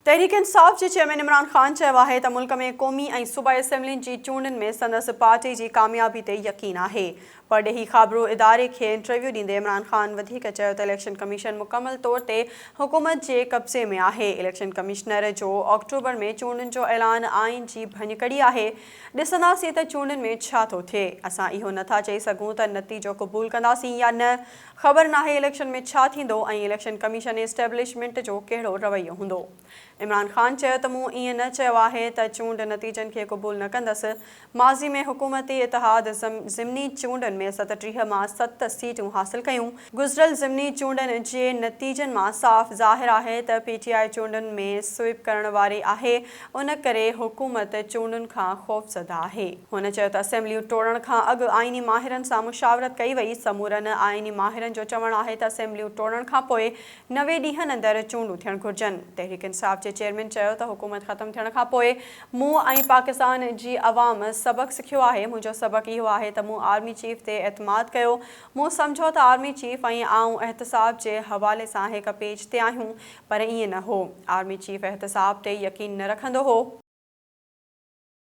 تحريڪ انصاف جي چيئرمين عمران خان چيو آهي ته ملڪ ۾ قومي ۽ صوبائي اسيمبلين جي چونڊن ۾ سندس پارٽي جي ڪاميابي تي يقين آهي. پرڏيهي خابرو اداري کي انٽرويو ڏيندي عمران خان وڌيڪ چيو ته اليڪشن ڪميشن مڪمل طور تي حڪومت جي قبضي ۾ آهي، اليڪشن ڪمشنر جو آڪٽوبر ۾ چونڊن جو اعلان آئين جي ڀڃڪڙي آهي، ڏسنداسين ته چونڊن ۾ ڇا ٿو ٿئي، اسان اهو نٿا چئي سگهون ته نتيجو قبول ڪنداسين يا نه، خبر ناهي اليڪشن ۾ ڇا ٿيندو ۽ اليڪشن ڪميشن اسٽيبلشمينٽ جو ڪهڙو رويو هوندو. عمران خان چيو ته مون ائين نه چيو آهي ته چونڊ نتيجن کي قبول نه ڪندس، ماضي ۾ حڪومتي اتحاد ضمني چونڊن ۾ 37 مان ست سيٽون حاصل ڪيون، گذريل ضمني چونڊن جي نتيجن مان صاف ظاهر آهي ته پي ٽي آء چونڊن ۾ سوئپ ڪرڻ واري آهي، ان ڪري حڪومت چونڊن کان خوفزده آهي. هن چيو ته اسيمبليون ٽوڙڻ کان اڳ آئيني ماهرن سان مشاورت ڪئي وئي، سمورن آئيني ماهرن جو چوڻ آهي ته اسيمبليون ٽوڙڻ کانپوء 90 ڏينهن اندر چونڊون ٿيڻ گهرجن. تحريڪ انصاف جي چيئرمين چيو ته حڪومت ختم ٿيڻ کانپوء مون ۽ پاڪستان جي عوام سبق سکيو آهي، منهنجو سبق اهو آهي ته مون آرمي چيف تي اعتماد ڪيو، مون سمجهيو ته آرمي چيف ۽ آئون احتساب جي حوالي سان هڪ پيج تي آهيون پر ائين نه هو، آرمي چيف احتساب تي يقين نه رکندو هو.